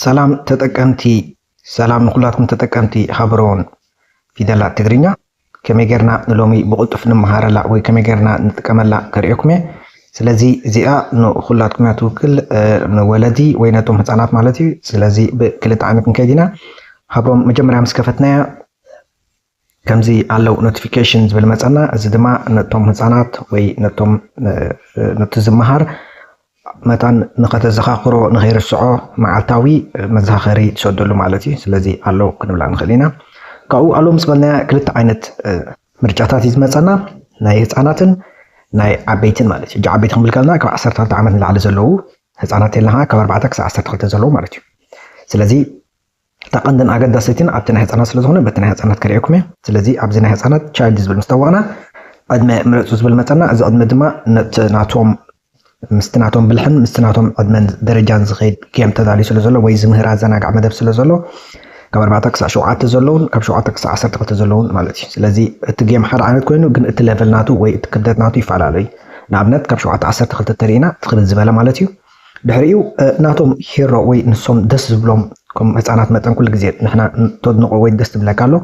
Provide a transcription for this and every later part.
ሰላም ተጠቀምቲ፣ ሰላም ንኩላትኩም ተጠቀምቲ ሃብሮን ፊደላት ትግርኛ። ከመይ ጌርና ንሎሚ ብቕልጡፍ ንመሃረላ ወይ ከመይ ጌርና ንጥቀመላ ከርእየኩም እየ። ስለዚ እዚኣ ንኹላትኩም እያ ትውክል፣ እ፣ ንወለዲ ወይ ነቶም ህፃናት ማለት እዩ። ስለዚ ብክልተ ዓይነት ክንከይድ ኢና። ሃብሮም መጀመርያ ምስ ከፈትናያ ከምዚ ኣለው ኖቲፊኬሽን ዝብል መፀና። እዚ ድማ ነቶም ህፃናት ወይ ነቶም፣ እ፣ ነቲ ዝመሃር መታን ንኸተዘኻኽሮ ንኸይርስዖ መዓልታዊ መዘኻኸሪ ትሰደሉ ማለት እዩ። ስለዚ ኣሎ ክንብላ ንኽእል ኢና። ካብኡ ኣሎ ምስ በልናያ ክልተ ዓይነት፣ እ፣ ምርጫታት እዩ ዝመፀና፣ ናይ ህፃናትን ናይ ዓበይትን ማለት እዩ። ሕጂ ዓበይቲ ክንብል ከለና ካብ ዓሰርተ ክልተ ዓመት ንላዕሊ ዘለዉ ህፃናት የለኻ፣ ካብ ኣርባዕተ ክሳብ ዓሰርተ ክልተ ዘለዉ ማለት እዩ። ስለዚ እታ ቀንድን ኣገዳሲትን ኣብቲ ናይ ህፃናት ስለ ዝኾነ በቲ ናይ ህፃናት ከርእየኩም እየ። ስለዚ ኣብዚ ናይ ህፃናት ቻይልድ ዝብል ምስ ጠወቕና ዕድመ ምረፁ ዝብል መፀና። እዚ ዕድመ ድማ ነቲ ናቶም ምስቲ ናቶም ብልሕን ምስቲ ናቶም ዕድመን ደረጃን ዝኸይድ ጌም ተዳልዩ ስለ ዘሎ ወይ ዝምህር ኣዘናጋዕ መደብ ስለ ዘሎ ካብ ኣርባዕተ ክሳዕ ሸውዓተ ዘለውን ካብ ሸውዓተ ክሳዕ ዓሰርተ ክልተ ዘለውን ማለት እዩ። ስለዚ እቲ ጌም ሓደ ዓይነት ኮይኑ ግን እቲ ሌቨል ናቱ ወይ እቲ ክብደት ናቱ ይፈላለ እዩ። ንኣብነት ካብ ሸውዓተ ዓሰርተ ክልተ ተሪእና እቲ ክብድ ዝበለ ማለት እዩ። ድሕሪኡ፣ እ፣ ናቶም ሂሮ ወይ ንሶም ደስ ዝብሎም ከም ህፃናት መጠን ኩሉ ግዜ ንሕና ተድንቆ ወይ ደስ ትብለካ ኣሎ።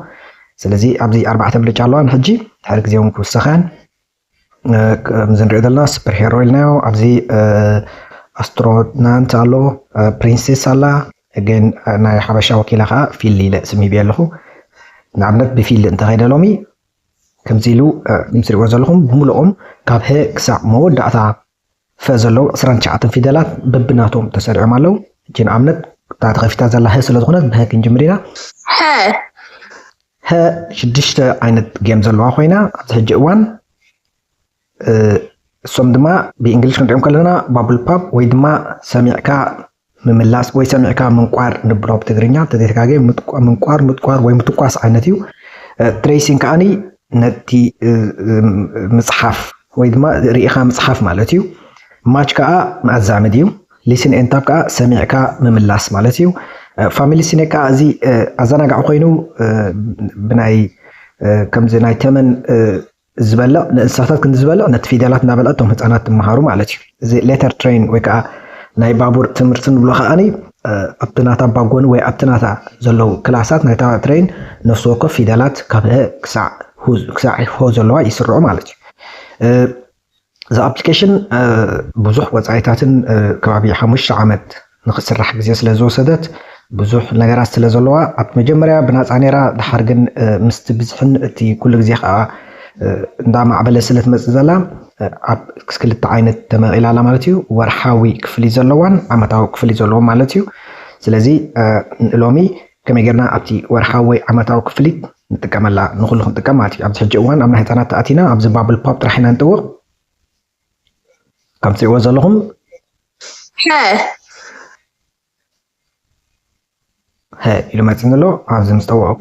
ስለዚ ኣብዚ ኣርባዕተ ምርጫ ኣለዋ። ንሕጂ ድሕሪ ግዜ እውን ክውሰኸን፣ እ፣ ከምዚ ንሪኦ ዘለና ሱፐር ሄሮ ኢልናዮ። ኣብዚ፣ እ፣ ኣስትሮናንት ኣሎ፣ እ፣ ፕሪንሴስ ኣላ። ግን፣ እ፣ ናይ ሓበሻ ወኪላ ከዓ ፊል ኢለ ስም ሂበ ኣለኹ። ንኣብነት ብፊል እንተኸይደ ሎሚ ከምዚ ኢሉ፣ እ፣ ከም ትሪእዎ ዘለኹም ብምልኦም ካብ ሀ ክሳዕ መወዳእታ ፈ ዘለዉ ዕስራን ትሽዓተን ፊደላት በብናቶም ተሰሪዖም ኣለዉ። እቺ ንኣብነት እታ ተኸፊታ ዘላ ሀ ስለ ዝኾነት ብሀ ክንጅምር ኢና። ሀ ሀ ሽዱሽተ ዓይነት ጌም ዘለዋ ኮይና ኣብዚ ሕጂ እዋን፣ እ፣ እሶም ድማ ብእንግሊሽ ክንሪኦም ከለና ባብል ፓፕ ወይ ድማ ሰሚዕካ ምምላስ ወይ ሰሚዕካ ምንቋር ንብሎ ብትግርኛ። ተዘይተጋገ ምጥቋ-፣ ምንቋር፣ ምጥቋር ወይ ምትኳስ ዓይነት እዩ። እ፣ ትሬሲንግ ከኣኒ ነቲ፣ እ፣ እ፣ ምጽሓፍ ወይ ድማ ርኢኻ ምጽሓፍ ማለት እዩ። ማች ከኣ መኣዛምድ እዩ። ሊስን ኤንድ ታፕ ከኣ ሰሚዕካ ምምላስ ማለት እዩ። እ፣ ፋሚሊ ሲኔክ ከኣ እዚ፣ እ፣ ኣዘናጋዒ ኮይኑ፣ እ፣ ብናይ፣ እ፣ ከምዚ ናይ ተመን፣ እ፣ ዝበልዕ ንእንስሳታት ክንዲ ዝበልዕ ነቲ ፊደላት እናበልዐ እቶም ህፃናት ትመሃሩ ማለት እዩ። እዚ ሌተር ትሬን ወይ ከዓ ናይ ባቡር ትምህርቲ ንብሎ ከዓኒ፣ እ፣ ኣብቲ ናታ ባጎኒ ወይ ኣብቲ ናታ ዘለዉ ክላሳት ናይታ ትሬን ነፍሲ ወከፍ ፊደላት ካብ ሀ ክሳዕ ሁ፣ ክሳዕ ሆ ዘለዋ ይስርዑ ማለት እዩ። እ፣ እዚ ኣፕሊኬሽን፣ እ፣ ብዙሕ ወፃኢታትን፣ እ፣ ከባቢ ሓሙሽተ ዓመት ንክስራሕ ግዜ ስለ ዝወሰደት ብዙሕ ነገራት ስለ ዘለዋ ኣብ መጀመርያ ብናፃ ነይራ፣ ድሓር ግን፣ እ፣ ምስቲ ብዝሕን እቲ ኩሉ ግዜ ከዓ፣ እ፣ እንዳማዕበለ ስለ ትመፅእ ዘላ፣ እ፣ ኣብ ክልተ ዓይነት ተመቒላ ኣላ ማለት እዩ። ወርሓዊ ክፍሊት ዘለዋን ዓመታዊ ክፍሊት ዘለዎም ማለት እዩ። ስለዚ፣ እ፣ ሎሚ ከመይ ጌርና ኣብቲ ወርሓዊ ወይ ዓመታዊ ክፍሊት ንጥቀመላ፣ ንኩሉ ክንጥቀም ማለት እዩ። ኣብዚ ሕጂ እዋን ኣብ ናይ ህፃናት ተኣቲና ኣብዚ ባብል ፓፕ ጥራሕ ኢና ንጥውቕ። ከም ትሪእዎ ዘለኹም ሀ ሀ ኢሉ መፅኒ ኣሎ። ኣብዚ ምስ ጠወቕኩ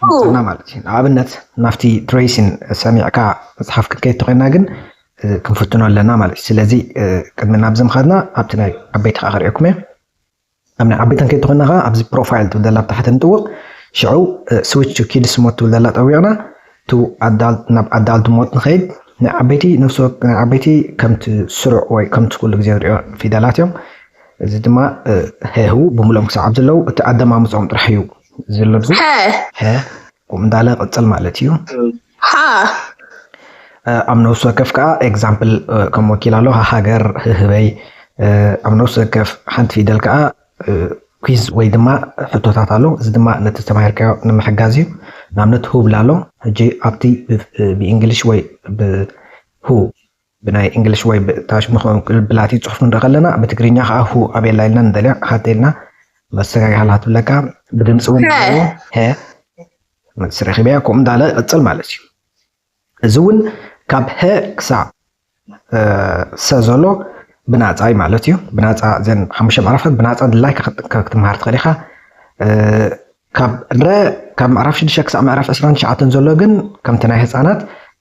ኡ መፅና ማለት እዩ። ንኣብነት ናብቲ ትሬሲን ሰሚዕካ መፅሓፍ ክንከይድ ተኮይና ግን፣ እ፣ ክንፍትኖ ኣለና ማለት እዩ። ስለዚ፣ እ፣ ቅድሚ ናብዚ ምኻድና ኣብቲ ናይ ዓበይቲ ከዓ ክርእየኩም እየ። ኣብ ናይ ዓበይቲ ክንከይድ ተኮይና ከዓ ኣብዚ ፕሮፋይል ትብል ዘላ ኣብ ታሕቲ ንጥውቕ። ሽዑ፣ እ፣ ስዊች ቱ ኪድስ ሞድ ትብል ዘላ ጠዊቕና ቱ ኣዳልት፣ ናብ ኣዳልት ሞድ ንኸይድ። ናይ ዓበይቲ ነፍሲ ወ-፣ ናይ ዓበይቲ ከምቲ ስሩዕ ወይ ከምቲ ኩሉ ግዜ ንሪኦ ፊደላት እዮም። እዚ ድማ፣ እ፣ ሀሁ ብምልኦም ክሳብ ዘለዉ እቲ ኣደማምፅኦም ጥራሕ እዩ ዝለብሱ። ሀ ሀ ከምኡ እንዳለ ቅፅል ማለት እዩ። ሃ እ፣ ኣብ ነፍሲ ወከፍ ከዓ ኤግዛምፕል፣ እ፣ ከም ወኪል ኣሎ። ሃ-፣ ሃገር፣ ህህበይ፣ እ፣ ኣብ ነፍሲ ወከፍ ሓንቲ ፊደል ከዓ፣ እ፣ ኩዝ ወይ ድማ ሕቶታት ኣሎ። እዚ ድማ ነቲ ዝተማሃርካዮ ንምሕጋዝ እዩ። ንኣብነት ሁ ብላ ኣሎ። ሕጂ ኣብቲ ብ-፣ ብእንግሊሽ ወይ ብ-፣ ሁ ብናይ እንግሊሽ ወይ ብታሽ ምኾን ብላቲ ጽሑፍ ክንርኢ ከለና ብትግርኛ ከዓ ሁ ኣበየላ ኢልና ንደልያ ሃተ ኢልና መሰጋገ ሃላ ትብለካ። ብድምፂ እውን ሀ። ኣለዎ። ሀ ምስ ረኺበያ ከምኡ እንዳለ ይቕፅል ማለት እዩ። እዚ እውን ካብ ሀ ክሳዕ፣ እ፣ ሰ ዘሎ ብናፃ እዩ ማለት እዩ። ብናፃ ዘን ሓሙሽተ ምዕራፋት ብናፃ ድላይካ ክት-፣ ክትመሃር ትኽእል ኢኻ። እ፣ ካብ ረ፣ ካብ ምዕራፍ ሽዱሽተ ክሳዕ ምዕራፍ ዕስራን ትሽዓተን ዘሎ ግን ከምቲ ናይ ህፃናት፣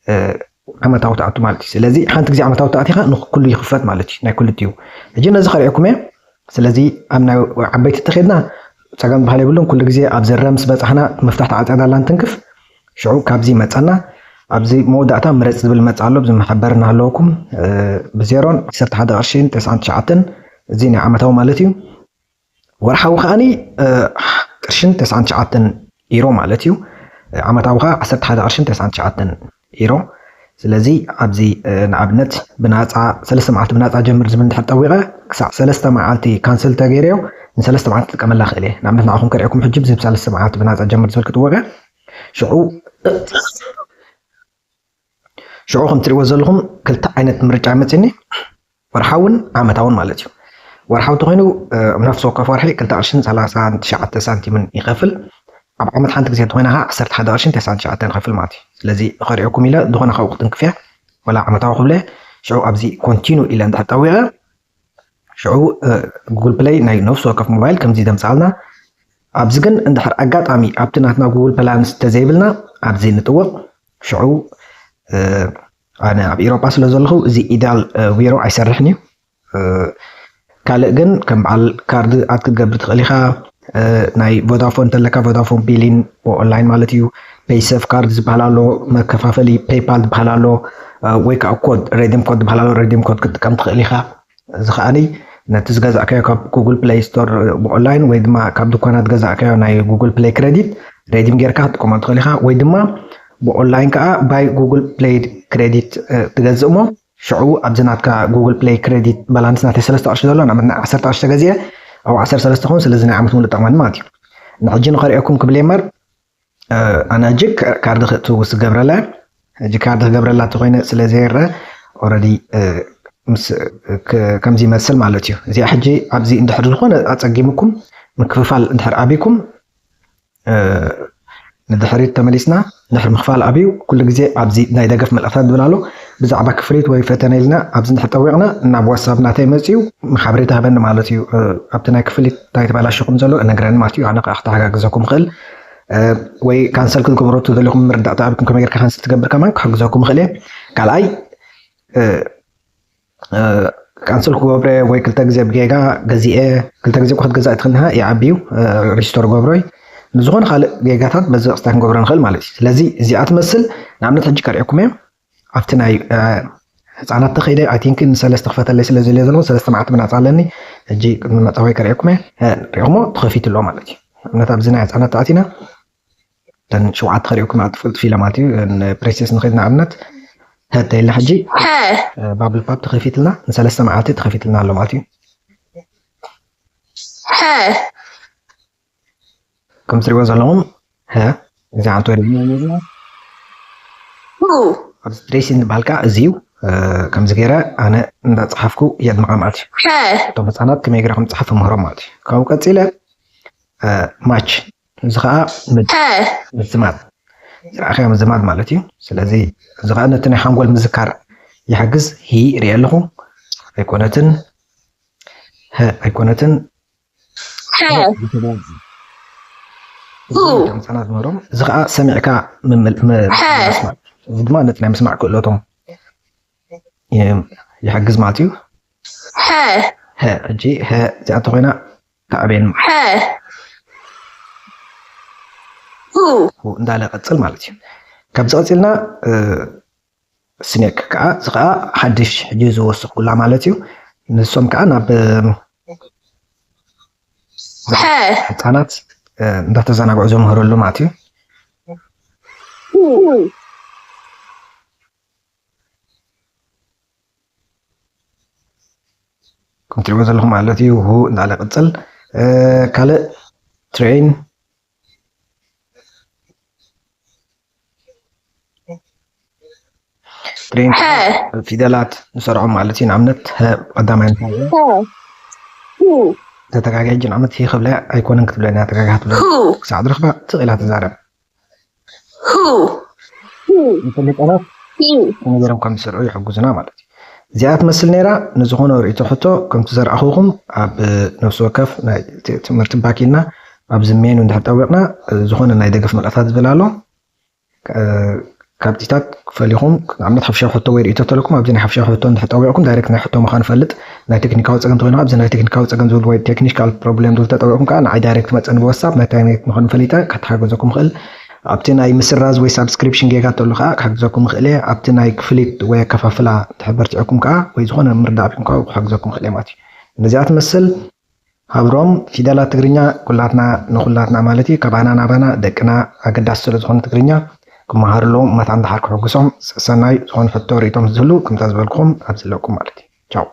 እ፣ ዓመታዊ ትኣቱ ማለት እዩ። ስለዚ ሓንቲ ግዜ ዓመታዊ ትኣቲኻ ንኩሉ ይኽፈት ማለት እዩ፣ ናይ ክልቲኡ። ሕጂ ነዚ ከርእየኩም እየ። ስለዚ ኣብ ናይ ዓበይቲ እንተኸድና ፀገም ዝበሃል የብሉን። ኩሉ ግዜ ኣብ ዘረ ምስ በፃሕና መፍታሕ ተዓፅያ ዳላ እንትንክፍ ሽዑ ካብዚ መፀና። ኣብዚ መወዳእታ ምረፅ ዝብል መፅ ኣሎ። ኣብዚ መሐበር እናሃለወኩም፣ እ፣ ብዜሮን ዓሰርተ ሓደ ቅርሽን ተስዓን ትሽዓተን እዚ ናይ ዓመታዊ ማለት እዩ። ወርሓዊ ከዓኒ ቅርሽን ተስዓን ትሽዓተን ኢሮ ማለት እዩ። ዓመታዊ ከዓ ዓሰርተ ሓደ ቅርሽን ተስዓን ትሽዓተን ኢሮ። ስለዚ ኣብዚ ንኣብነት ብናፃ ሰለስተ መዓልቲ ብናፃ ጀምር ዝብል እንድሕር ጠዊቐ ክሳዕ ሰለስተ መዓልቲ ካንስል ተገይረዮ ንሰለስተ መዓልቲ ጥቀመላ ክእል እየ። ንኣብነት ንዓኹም ከርእየኩም ሕጂ ብዚ ሰለስተ መዓልቲ ብናፃ ጀምር ዝብል ክጥወቀ ሽዑ ሽዑ ከም ትሪእዎ ዘለኹም ክልተ ዓይነት ምርጫ መፅኒ፣ ወርሓውን ዓመታውን ማለት እዩ። ወርሓዊ ተኮይኑ ነፍሲ ወከፍ ወርሒ ክልተ ቅርሽን ሰላሳን ትሽዓተ ሳንቲምን ይኸፍል። ኣብ ዓመት ሓንቲ ግዜ ተኮይና ከዓ ዓሰርተ ሓደ ቅርሽን ተስዓን ትሽዓተን ይኸፍል ማለት እዩ። ስለዚ ከሪኦኩም ኢለ ዝኾነ ካብኡ ክትንክፍያ ወላ ዓመታዊ ክብለ ሽዑ ኣብዚ ኮንቲኑ ኢለ እንድሕር ጠዊቐ ሽዑ ጉግል ፕለይ ናይ ነፍሲ ወከፍ ሞባይል ከምዚ ደምፅኣልና። ኣብዚ ግን እንድሕር ኣጋጣሚ ኣብቲ ናትና ጉግል ፕላንስ ተዘይብልና ኣብዚ ንጥውቕ ሽዑ ኣነ ኣብ ኢሮጳ ስለ ዘለኹ እዚ ኢዳል ዊሮ ኣይሰርሕን እዩ። ካልእ ግን ከም በዓል ካርድ ኣድ ክትገብር ትኽእል ኢኻ። ናይ ቮዳፎን እንተለካ ቮዳፎን ቢሊን ኦንላይን ማለት እዩ። ፔይሰፍ ካርድ ዝበሃል ኣሎ፣ መከፋፈሊ ፔይፓል ዝበሃል ኣሎ፣ ወይ ከዓ ኮድ ሬዲም ኮድ ዝበሃል ኣሎ፣ ሬዲም ኮድ ክትጥቀም ትኽእል ኢኻ። እዚ ከዓኒ ነቲ ዝገዛእካዮ ካብ ጉግል ፕሌይ ስቶር ብኦንላይን ወይ ድማ ካብ ድኳናት ገዛእካዮ ናይ ጉግል ፕሌይ ክሬዲት ሬዲም ጌርካ ክትጥቀመሉ ትኽእል ኢኻ። ወይ ድማ ብኦንላይን ከዓ ባይ ጉግል ፕሌይ ክሬዲት ትገዝእ እሞ ሽዑ ኣብዚ ናትካ ጉግል ፕሌይ ክሬዲት ባላንስ ናተይ ሰለስተ ቅርሺ ዘሎ ንኣብነት ናይ ዓሰርተ ቅርሺ ተገዚአ ኣብ ዓሰርተ ሰለስተ ኸውን ስለዚ ናይ ዓመት ሙሉእ ጠቕመኒ ማለት እዩ። ንሕጂ ንኸርእየኩም ክብል እየ እምበር ኣነ ሕጂ ካርድ ክትውስ ገብረላ ሕጂ ካርድ ክገብረላ ተኮይነ ስለ ዘይረአ ኦረዲ ከምዚ ይመስል ማለት እዩ። እዚኣ ሕጂ ኣብዚ እንድሕር ዝኾነ ኣፀጊምኩም ምክፍፋል እንድሕር ኣቢኩም ንድሕሪት ተመሊስና ድሕሪ ምክፋል ኣብዩ ኩሉ ግዜ ኣብዚ ናይ ደገፍ መልእኽታት ዝብል ኣሎ። ብዛዕባ ክፍሊት ወይ ፈተነ ኢልና ኣብዚ እንድሕር ጠዊቕና ናብ ዋትሳፕ ናተይ መፅዩ ሓበሬታ ህበኒ ማለት እዩ። ኣብቲ ናይ ክፍሊት እንታይ ተበላሽኹም ዘሎ እነግረኒ ማለት እዩ። ኣነ ከዓ ክተሓጋግዘኩም ይኽእል ወይ ካንሰል ክትገብሮ ትደሊኹም መረዳእታ ኣብኩም ከመይ ጌርካ ካንሰል ትገብር ከማን ክሕግዘኩም ይኽእል እየ። ካልኣይ ካንስል ክገብረ ወይ ክልተ ግዜ ብጌጋ ገዚኤ ክልተ ግዜ ክትገዛእ ትኽእል ንሃ ይዓብዩ ሪስቶር ገብሮይ ንዝኾነ ካልእ ጌጋታት በዚ ቅስታ ክንገብሮ ንኽእል ማለት እዩ። ስለዚ እዚኣ ትመስል ንኣብነት ሕጂ ከርእየኩም እየ ኣብቲ ናይ ህፃናት ተኸይደ ኣይ ቲንክ ንሰለስተ ክፈተለይ ስለ ዘለ ዘለዎ ሰለስተ መዓልቲ ብናፃ ኣለኒ። ሕጂ ቅድሚ መፃወይ ከርእየኩም እየ ሪኹሞ ተኸፊቱ ኣሎ ማለት እዩ። ንኣብነት ኣብዚ ናይ ህፃናት ተኣቲና እተን ሸውዓተ ከሪእኩም ኣጥፍኡ ጥፊ ኢለ ማለት እዩ። ፕሬሴስ ንኽእል ንኣብነት ሀ ተይልና ሕጂ ባብል ፓፕ ተኸፊትልና ንሰለስተ መዓልቲ ተኸፊትልና ኣሎ ማለት እዩ። ከም ትሪእዎ ዘለኹም ሀ እዚ ዓንቶ ኣብዚ ትሬሲን ዝበሃል ከዓ እዚ እዩ። ከምዚ ገይረ ኣነ እንዳፀሓፍኩ የድምቓ ማለት እዩ። እቶም ህፃናት ከመይ ገይረ ከም ዝፅሓፍ ምህሮም ማለት እዩ። ካብኡ ቀፂለ ማች እዚ ከዓ ምዝማድ ዝረኣኸዮ ምዝማድ ማለት እዩ። ስለዚ እዚ ከዓ ነቲ ናይ ሓንጎል ምዝካር ይሕግዝ። ሂ ርኢ ኣለኹ ኣይኮነትን ሀ ኣይኮነትን ህፃናት ምህሮም እዚ ከዓ ሰሚዕካ ምስማዕ እዚ ድማ ነቲ ናይ ምስማዕ ክእለቶም ይሕግዝ ማለት እዩ። ሕጂ እዚኣ እንተኮይና ተዕብየን እንዳለ ቀፅል ማለት እዩ። ካብዚ ቀፂልና ስኔክ ከዓ እዚ ከዓ ሓድሽ ሕጂ ዝወሰኩላ ማለት እዩ። ንሶም ከዓ ናብ ህፃናት እንዳተዘናግዑ ዘምህረሉ ማለት እዩ። ከም ትሪእዎ ዘለኹም ማለት እዩ። ሁ እንዳለ ቅፅል ካልእ ትሬን ትሬን ፊደላት ንሰርዖም ማለት እዩ። ንኣብነት ቀዳማይ ተተጋጋይ ሕጂ ንኣብነት ሂ ክብለ ኣይኮነን ክትብለና ተጋጋ ክትብለ ክሳዕ ዝረኽባ ትኽእላ ትዛረብ። ንፈለጠና ነገሮም ከም ዝሰርዑ ይሕግዙና ማለት እዩ። እዚኣ ትመስል ነይራ። ንዝኾነ ርእይቶ ሕቶ ከምቲ ዘርኣኹኹም ኣብ ነፍሲ ወከፍ ናይ ትምህርቲ ባኪና ኣብዚ ሜኑ እንድሕር ጠዊቕና ዝኾነ ናይ ደገፍ መልእኽታት ዝብል ኣሎ። ካብቲታት ፈሊኹም ንኣብነት ሓፍሻዊ ሕቶ ወይ ርእይቶ ተለኩም ኣብዚ ናይ ሓፍሻዊ ሕቶ እንድሕር ጠዊቕኩም ዳይሬክት ናይ ሕቶ ምዃኑ ፈልጥ። ናይ ቴክኒካዊ ፀገም ተኮይኑ ኣብዚ ናይ ቴክኒካዊ ፀገም ዝብል ወይ ቴክኒካል ፕሮብሌም ዝብል ተጠዊቕኩም ከዓ ንዓይ ዳይሬክት መፀኒ ብዋትሳፕ ናይ ታይሜት ምዃኑ ፈሊጠ ከተሓገዘኩም ይኽእል። ኣብቲ ናይ ምስራዝ ወይ ሳብስክሪፕሽን ጌጋ ተሎ ከዓ ክሕግዘኩም ይኽእል እየ። ኣብቲ ናይ ክፍሊት ወይ ኣከፋፍላ እንድሕር በርቲዕኩም ከዓ ወይ ዝኾነ ምርዳእ ኣቢኩም ከዓ ክሕግዘኩም ይኽእል እየ ማለት እዩ። ነዚኣ ትመስል። ሃብሮም ፊደላት ትግርኛ ኩላትና ንኹላትና ማለት እዩ፣ ካባና ናባና ደቅና ኣገዳሲ ስለ ዝኾነ ትግርኛ ክመሃሩ ኣለዎም። መታን ደሓር ክሕጉሶም ሰናይ ዝኾነ ሕቶ ርእይቶም ዝህሉ ከምታ ዝበልኩም ኣብዚ ኣለኩም ማለት እዩ። ቻው።